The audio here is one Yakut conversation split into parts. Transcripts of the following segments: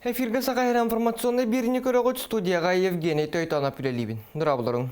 Эфиргэ Саха сирэ информационнай биэриини көрөҕүт студияҕа Евгений Тойтонов үлэлиибин. Дорооболоруҥ.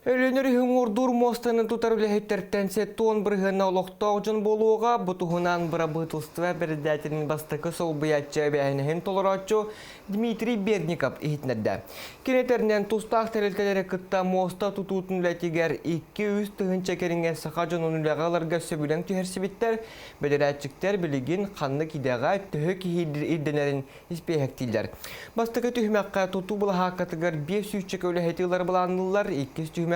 Өлөнөр үһүҥ муостаны тутар үлэһиттэртэн 70 бырыһыана олохтоох дьон буолуоҕа. Бу туһунан бырабыытылыстыба бэрэдээтэлин бастакы солбуйааччы эбээһинэһин толорооччу Дмитрий Бердников иһитиннэрдэ. Кини этэринэн, тустаах тэрилтэлэри кытта муоста тутуутун үлэтигэр 2-3 тыһыынча кэриҥэ саха дьонун үлэҕэ ыларга сөбүлэҥ түһэрсибиттэр. Бэдэрээччиктэр билигин ханнык идэҕэ төһө киһи ирдэнэрин испиэһэктииллэр. Бастакы түһүмэххэ тутуу былаһааккатыгар 500 үлэһити ылар былаанныыллар, иккис түһүмэххэ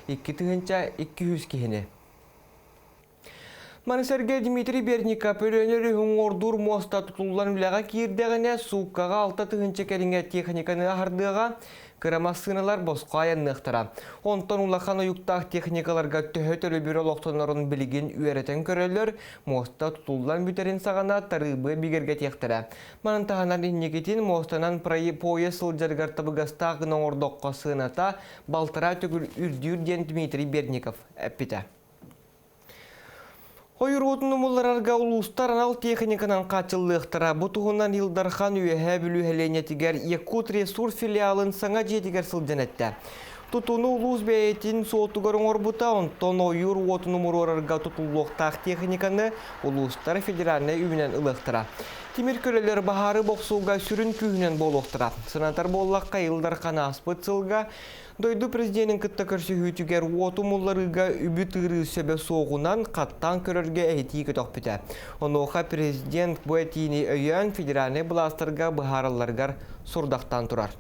2200 киһини. Маны сэргэ Дмитрий Бердников Өлөөнө өрүһү уҥуордуур муоста тутуллан үлэҕэ киирдэҕинэ, сууккаҕа 6 тыһыынча кэриҥэ техниканы аһардыаҕа, кыра массыыналар босхо айанныахтара. Онтон улахан уйуктаах техникаларга төһө төлөбүр олохтонорун билигин үөрэтэн көрөллөр, муоста тутуллан бүтэрин саҕана тарыыбы бигэргэтиэхтэрэ. Манан таһынан инникитин муостанан поезд сылдьарыгар табыгастаах гына оҥордоххо сыаната балтараа төгүл үрдүүр диэн Дмитрий Бердников эппитэ. Ойуруотун умулларарга улуустар анал техниканан хааччыллыахтара. Бу туһунан Ил Дархан Үөһээ Бүлүү сэлиэнньэтигэр Якутресурс филиалын саҥа дьиэтигэр сылдьан эттэ. Тутууну улуус бэйэтин суотугар оҥорбута, онтон ойуур уотун умуруорарга тутуллуохтаах техниканы улуустар федеральнай үбүнэн ылыахтара. Тимир көлөлөр баһаары бохсууга сүрүн күүһүнэн буолуохтара. Санатар буоллахха, Ил Дархан ааспыт сылга Дойду президенин кытта көрсүһүүтүгэр уоту умулларыыга үбү тыырыы сөбө суоҕунан хаттаан көрөргө этии көтөхпүтэ. Онуоха президент бу этиини өйөөн федеральнай былаастарга быһааралларыгар сорудахтаан турар.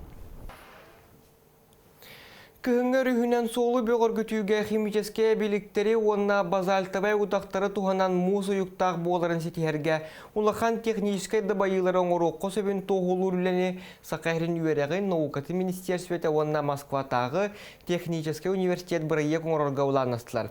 Кыһыҥҥы өрүһүнэн суолу бөҕөргүтүүгэ химическэй эбиликтэри уонна базальтовай утахтары туһанан муус уйуктаах буоларын ситиһэргэ улахан техническэй дабайыылары оҥоруохха сөбүн туоһулуур үлэни Саха сирин үөрэҕин наукатын министиэрстибэтэ уонна Москватааҕы техническэй университет бырайыак оҥорорго былааннастылар.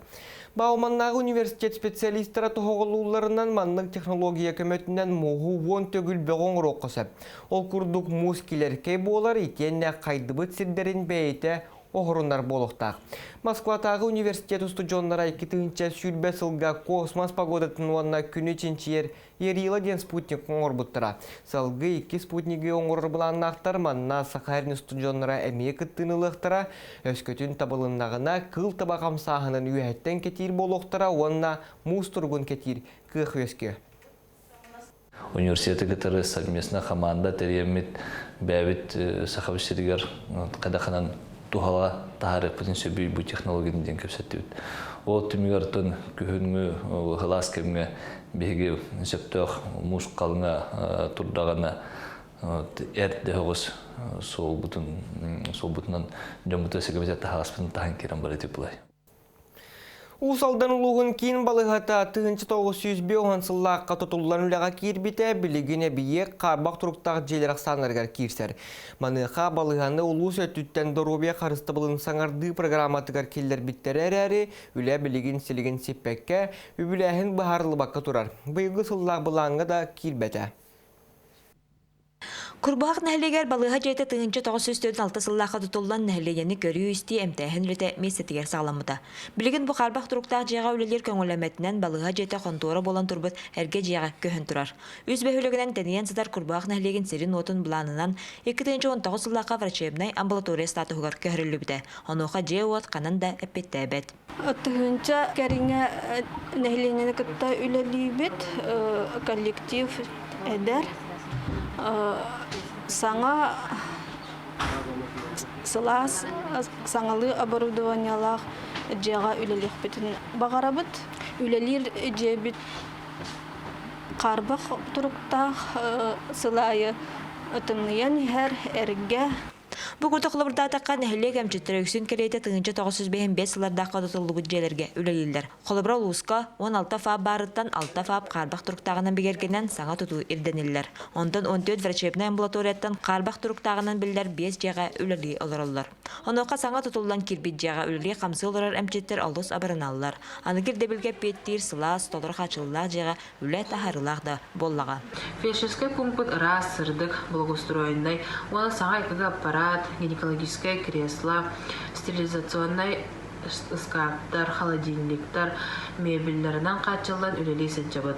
Бауманнааҕы университет специалистара тоһоҕолуулларынан маннык технология көмөтүнэн мууһу 10 төгүл бөҕө оҥоруохха сөп. Ол курдук муус килэркэй буолар итиэннэ хайдыбыт сирдэрин бэйэтэ оһорунар буолуохтаах. Москватааҕы университет устудьуоннара 2020 сылга космос погодатын уонна күнү чинчийэр Ярила диэн спутник оҥорбуттара. Салгыы икки спутнигы оҥорор былааннаахтар манна Саха сирин устудьуоннара эмиэ кыттыыны ылыахтара, өскөтүн табылыннаҕына кыыл таба хамсааһынын үөһэттэн кэтиир буолуохтара уонна муус туругун кэтиир кыах үөскүө. Университеты кытары совместно команда тэрийэммит бэйэбит Сахабыт сиригэр хайдахынан туһала таһаарыахпытын сөбүй бу технологияны диэн кэпсэттибит. Ол түмүгэр оттон күһүҥҥү сылаас кэмҥэ биһиги сөптөөх муус халыҥа турдаҕына эрдэ оҕус суолбутун суолбутунан дьоммутун сыгыбыта таһаҕаспытын таһан киирэн бары теплай. Уус Алдан улууһун киин балыыһата 1905 сыллаахха тутуллан үлэҕэ киирбитэ, билигин эбийиэк хаарбах туруктаах дьиэлэр ахсааннарыгар киирсэр. Маныаха балыыһаны улуус өттүттэн доруобуйа харыстабылын саҥардыы программатыгар киллэрбиттэрэ эрээри, үлэ билигин силигин сиппэккэ, үбүлээһин быһаарыллыбакка турар. Быйылгы сыллаах былааҥҥа да киирбэтэ. Курбуһах нэһилиэгэр балыыһа дьиэтэ 1946 сыллаахха тутуллан нэһилиэнньэни көрүү-истии, эмтээһин үлэтэ миэстэтигэр саҕаламмыта. Билигин бу хаарбах туруктаах дьиэҕэ үлэлиир көҥүллэммэтинэн балыыһа дьиэтэ хонтуора буолан турбут эргэ дьиэҕэ көһөн турар. Үс бөһүөлэгинэн тэнийэн сытар Курбуһах нэһилиэгин сирин-уотун былаанынан 2019 сыллаахха врачебнай амбулатория статуһугар көһөрүллүбүтэ. Онуоха дьиэ-уот ханан да эппиэттээбэт. Тыһыынча кэриҥэ нэһилиэнньэни кытта үлэлиибит. Коллектив эдэр. Саҥа сылаас, саҥалыы оборудованиелаах дьиэҕэ үлэлиэхпитин баҕарабыт. Үлэлиир дьиэбит хаарбах туруктаах, сыл аайы тымныйан иһэр, эргэ. Бу курдук холобурдаатахха, нэһилиэк эмчиттэрэ үксүн кэриэтэ 1905 сыллардаахха тутуллубут дьиэлэргэ үлэлииллэр. Холобура, улууска 16 ФАП баарыттан 6 ФАП хаарбах туруктааҕынан бигэргэнэн саҥа тутуу ирдэниллэр. Онтон 14 врачебнай амбулаторияттан хаарбах туруктааҕынан биллэр 5 дьиэҕэ үлэлии олороллор. Онуоха саҥа тутуллан киирбит дьиэҕэ үлэлии-хамсыы олорор эмчиттэр олус абыраналлар. Аныгы ирдэбилгэ эппиэттиир сылаас, толору хааччыллаах дьиэҕэ үлэ таһаарыылаах да буоллаҕа. Фельдшерскэй пуунпут ыраас, сырдык, благоустроеннай уонна саҥа ЭКГ аппарат, гинекологическое кресло, стерилизационнай ыскааптар, холодильниктар, мебеллэринэн хааччыллан үлэлии сылдьабыт.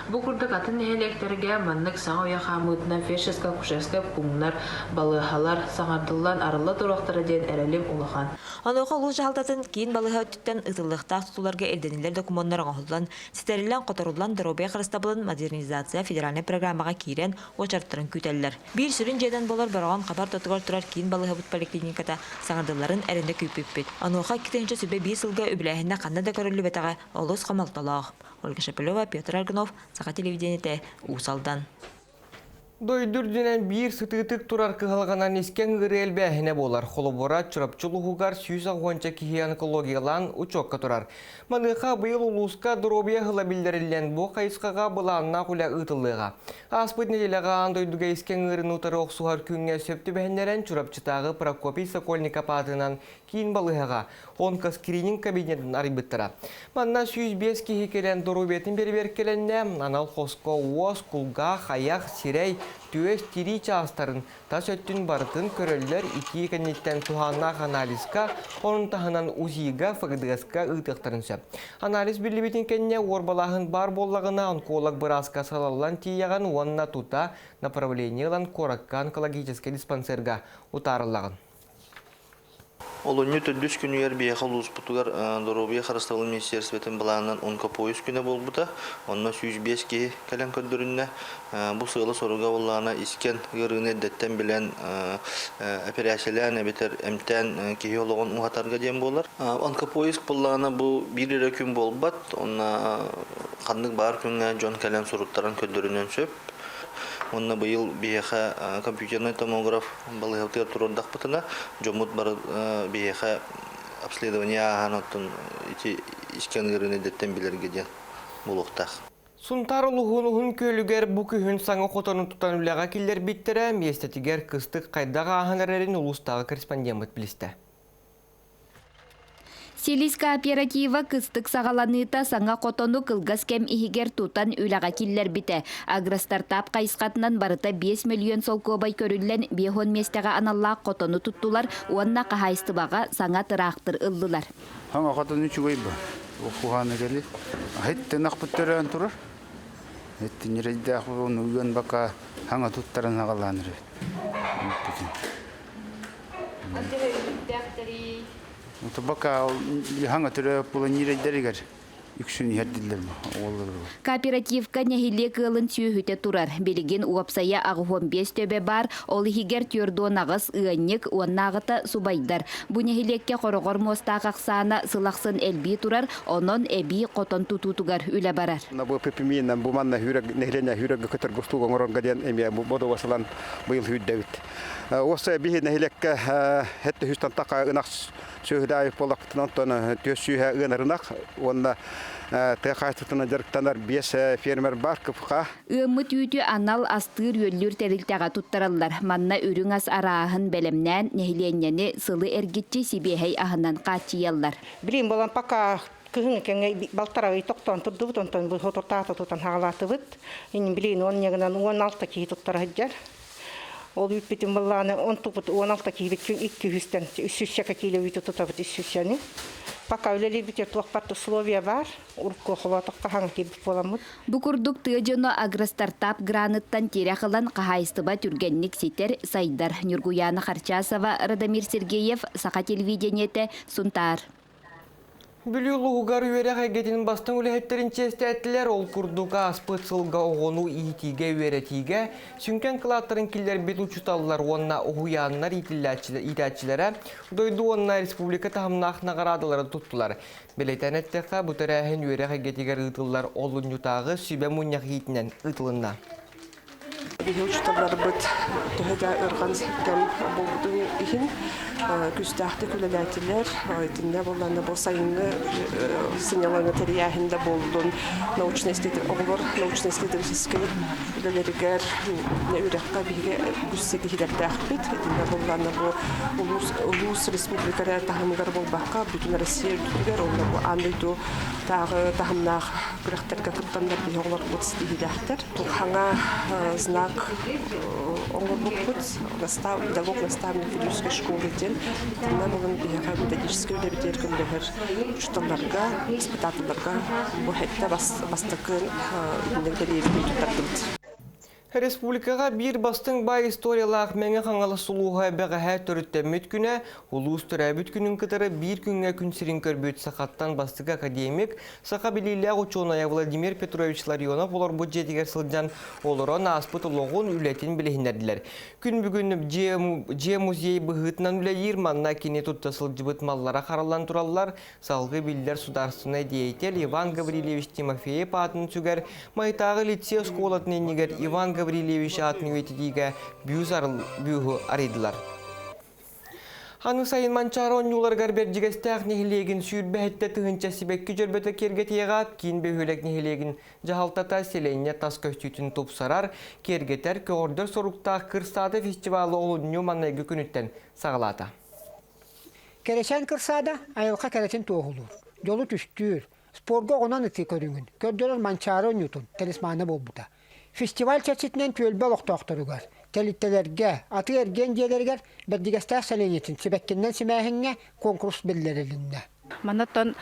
Бу курдук атын нэһилиэктэргэ маннык саҥа үйэ хаамыытынан фельдшерско-акушерскай пууннар, балыыһалар саҥардыллан арылла туруохтара диэн эрэлим улахан. Онуоха улуус дьаһалтатын киин балыыһа өттүттэн ыытыллыахтаах тутууларга ирдэниллэр докумуоннар оҥоһуллан, ситэриллэн-хоторуллан доруобуйа харыстабылын модернизация федеральнай программаҕа киирэн уочараттарын күүтэллэр. Биир сүрүн дьиэнэн буолар Бороҕон хабар ортотугар турар киин балыыһабыт поликлиниката саҥардылларын эрэнэ күүппүппүт. Онуоха 2021 сылга үбүлээһинэ ханна да көрүллүбэтэҕэ олус хомолтолоох. Ольга Шепелева, Петр Аргунов, Саха телевидениетэ, Уус Алдан. Дойду үрдүнэн биир сытыытык турар кыһалҕанан искэҥ ыарыы элбээһинэ буолар. Холобура, Чурапчы улууһугар 160 киһи онкологиялаан учуокка турар. Маныаха быйыл улууска доруобуйа ыла биллэриллэн бу хайысхаҕа былааннаах үлэ ыытыллыаҕа. Ааспыт нэдиэлэҕэ аан дойдуга искэҥ ыарыыны утары охсуһар күҥҥэ сөп түбэһиннэрэн Чурапчытааҕы Прокопий Сокольников аатынан киин балыыһаҕа онкоскрининг кабинетын арыйбыттара. Манна 105 киһи кэлэн доруобуйатын бэрэбиэркэлэннэ, анал хоско уос, кулгаах, айах, сирэй, түөс, тирии чаастарын тас өттүн барытын көрөллөр, итии кэнниттэн туһааннаах анализка, онун таһынан УЗИ-га, ФГДС-ка ыытыахтарын сөп. Анализ биллибитин кэннэ уорбалааһын баар буоллаҕына, онколог бырааска салаллан тиийэҕин уонна тута направление ылан куоракка онкологическай диспансерга утаарыллаҕын. Олунньу төрдүс күнүгэр биһиэхэ улууспутугар доруобуйа харыстабылын министиэристибэтин былаанынан онкопоезд күнэ буолбута. Онно 105 киһи кэлэн көрдөрүннэ. Бу сыала-соруга буоллаҕына искэн ыарыыны эрдэттэн билэн, эпэрээссийэлээн эбэтэр эмтээн киһи олоҕун уһатарга диэн буолар. Онкопоезд буоллаҕына бу биир эрэ күн буолбат. Онно ханнык баар күҥҥэ дьон кэлэн суруттаран көрдөрүнүөн сөп. Уонна быйыл биһиэхэ компьютернай томограф балыыһабытыгар туруордахпытына, дьоммут бары биһиэхэ обследование ааһан оттон ити искэн ыарыыны эрдэттэн билэргэ диэн буолуохтаах. Сунтаар улууһун Уһун Күөлүгэр бу күһүн саҥа хотону тутан үлэҕэ киллэрбиттэрэ, миэстэтигэр кыстык хайдах ааһан эрэрин улуустааҕы корреспондеммыт билистэ. Силис кооператива кыстык саҕаланыыта саҥа хотону кылгас кэм иһигэр тутан үлэҕэ киллэрбитэ. Агростартап хайысхатынан барыта 5 мөлүйүөн солкуобай көрүллэн 50 миэстэҕэ аналлаах хотону туттулар уонна хаһаайыстыбаҕа саҥа тыраахтыр ыллылар. Саҥа хотон үчүгэй бу. Куһааны кэли. Хиттен ахпыт төрөөн турар. Хиттин ньирэйдээх буолуон уйан бака хаҥа туттаран аҕалаан эрэ. Бака хаҥа төрөөк була ньирэйдэригэр үксүн иһэрдиллэр оҕолору. Кооперативка нэһилиэк ыалын сүөһүтэ турар. Билигин уопсайа 85 төбө баар, ол иһигэр 48 ыанньык уоннааҕыта субайдар. Бу нэһилиэккэ хороҕор муостаах ахсаана сыл ахсын элбии турар, онон эбии хотон тутуутугар үлэ барар. Бу пепимиинэн бу манна нэһилиэнньэ хүүрэггэ көтөр гостууга оҥоронго диэн эмиэ бодобасылан быйыл хүүрдэбит. Уоса биһи нэһилиэккэ хетте хүстан тақа ынах сүөһүлээйик буоллахпытынан онтон түөс сүүһэ ыанар ынах уонна тыа хаһаайыстыбатынан дьарыктанар биэс фермер бар КФХ. Ыаммыт үүтү анал астыыр-үөллүүр тэрилтэҕэ туттараллар. Манна үрүҥ ас арааһын бэлэмнээн, нэһилиэнньэни сылы эргиччи сибиэһэй аһынан хааччыйаллар. Билим буолан пока кыһыҥҥы кэмҥэ балтараа ый тохтоон турдубут, онтон бу соторутаата тутан хаалаатыбыт. Иннин билигин уон ньыгынан 16 киһи туттара сылдьар. Ол үүппүтүн былааны онтупут 16 киһибит күн 200-тэн 300 киилэ үүтү тутабыт 300-ни. Пока үлэлиирбитигэр туох барыта условия баар. Урукку холоотоххо хаҥа киирбит буоламмыт. Бу курдук тыа дьоно агростартап граныттан тирэх ылан хаһаайыстыба түргэнник ситэр, сайдар. Ньургуйаана Харчасова, Радомир Сергеев, Саха телевидениетэ, Сунтаар. Бүлүү улууһугар үөрэх эйгэтин бастыҥ үлэһиттэрин чиэстээтилэр. Ол курдук ааспыт сылга оҕону иитиигэ-үөрэтиигэ сүҥкэн кылааттарын киллэрбит учууталлар уонна уһуйааннар иитээччилэрэ дойду уонна республика таһымнаах наҕараадалары туттулар. Бэлиэтээн эттэххэ, бу тэрээһин үөрэх эйгэтигэр ыытыллар олунньутааҕы сүбэ мунньах иитинэн ыытылынна. Биһи учууталларбыт төһө да ырҕан кэм буолбутун иһин күүстээхтик үлэлээтилэр. Итиннэ буоллаҕына бу сайыҥҥы сынньалаҥы тэрийээһин да буоллун, научнай оҕолор научно-исследовательскай үлэлэригэр үөрэххэ биһиги үгүс ситиһиилэрдээхпит. Итиннэ буоллаҕына бу улуус, улуус республика эрэ таһымыгар буолбакка, бүтүн Россия үрдүгэр уонна бу аан дойду тааҕы таһымнаах күрэхтэргэ кыттаннар биһи оҕолорбут ситиһиилээхтэр. Хаҥа знак. бырайыак оҥорбуппут педагог наставник ведущей школы диэн итиннэ булан биһиэхэ методическай үлэбитигэр көмөлөһөр учууталларга, воспитателларга бу хэттэ бастакы бэлиэбитин туттардыбыт. Республикаҕа биир бастыҥ баай историялаах Мэҥэ Хаҥалас улууһа бэҕэһээ төрүттэммит күнэ улуус төрөөбүт күнүн кытары биир күҥҥэ күн сирин көрбүт сахаттан бастакы академик, саха билиилээх учуонайа Владимир Петрович Ларионов олорбут дьиэтигэр сылдьан олорон ааспыт олоҕун, үлэтин билиһиннэрдилэр. Күн бүгүн дьиэ музей быһыытынан үлэлиир, манна кини тутта сылдьыбыт маллара хараллан тураллар, Салгыы биллэр судаарыстыбаннай деятель Иван Гаврильевич Тимофеев аатын сүгэр Майтааҕы лицей оскуолатын иннигэр Иван Гаврильевич аатын үйэтитиигэ бүүһү арыйдылар. Аны сайын Манчаары оонньууларыгар Бэрдьигэстээх нэһилиэгин 27 тыһыынча сибэкки дьөрбөтө киэргэтиэҕэ киин бөһүөлэк нэһилиэгин дьаһалтата сэлиэнньэ тас көстүүтүн тупсарар, киэргэтэр, көҕөрдөр соруктаах Кырсаада фестивалы олунньу маҥнайгы күнүттэн саҕалаата. Кэрэчээн кырсаада айылҕа кэрэтин туоһулуур, дьолу түстүүр, спорга оҕунан ытыы көрүҥүн көрдөрөр Манчаары оонньуутун талисмана буолбута. Фестиваль чэрчитинэн түөлбэ олохтоохторугар, тэрилтэлэргэ, атыы-эргиэн дьиэлэригэр Бэрдигэстээх сэлиэнньэтин сибэккиннэн симээһиҥҥэ куонкурус биллэрилиннэ. Маннаттан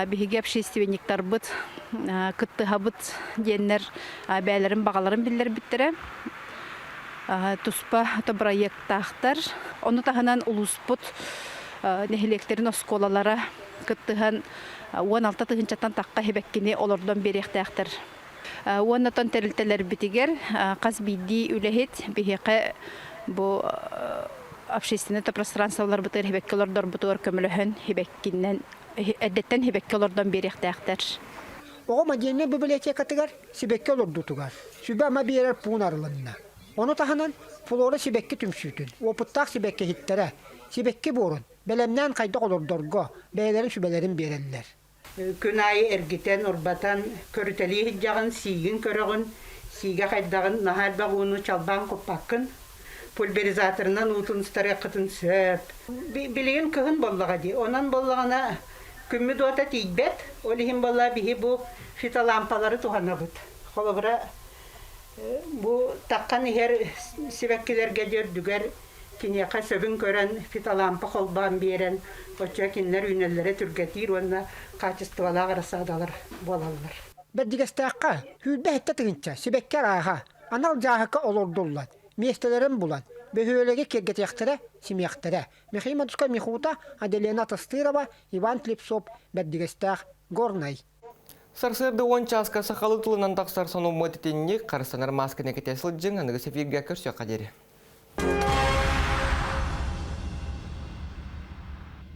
биһиги общественниктарбыт кыттыһабыт диэннэр бэйэлэрин баҕаларын биллэрбиттэрэ. Туспа бырайыактаахтар. Ону таһынан улууспут нэһилиэктэрин оскуолалара кыттыһан 16 тыһыынчаттан тахха сибэккини олордон биэриэхтээхтэр. Уонна тэрилтэлэрбитигэр хас биирдии үлэһит биһиэхэ бу общественнай пространстволарбытыгар сибэкки олордорбутугар көмөлөһөн сибэккинэн эрдэттэн сибэкки олордон биэриэхтээхтэр. Оҕо модельнай библиотекатыгар сибэкки олордуутугар сүбэ-ама биэрэр пуун арылынна. Ону таһынан Флора сибэкки түмсүүтүн уопуттаах сибэккиһиттэрэ сибэкки буорун бэлэмнээн хайдах олордорго бэйэлэрин сүбэлэрин биэрэллэр. Күн аайы эргитэн, урбатан, көрүтэлии сылдьаҕын, сиигин көрөҕүн, сиигэ хайдаҕын, наһаа элбэх ууну чалбаан куппаккын, пульверизаторынан уутун ыстарыаххытын сөп. Билигин кыһын буоллаҕа дии, онон буоллаҕына күммүт уота тиийбэт, ол иһин буолла биһи бу фитолампалары туһанабыт. Холобура, бу таххан иһэр сибэккилэргэ дьэ үрдүгэр киниэхэ сөбүн көрөн фитолампа холбоон биэрэн, оччо кинилэр үүнэллэрэ түргэтиир уонна хаачыстыбалаах рассадалар буолаллар. Бэрдьигэстээххэ 27 тыһыынча сибэкки арааһа анал дьааһыкка олордуллан, миэстэлэрин булан, бөһүөлэги киэргэтиэхтэрэ, симиэхтэрэ. Михаил Матушка Михута, Аделина Тастырова, Иван Клепсов, Бэрдьигэстээх, Горнай. Сарсыарда 10 чааска сахалыы тылынан тахсар сонуммут итинник харыстанар маасканы кэтэ сылдьыҥ, аныгы эфиргэ көрсүөххэ диэри.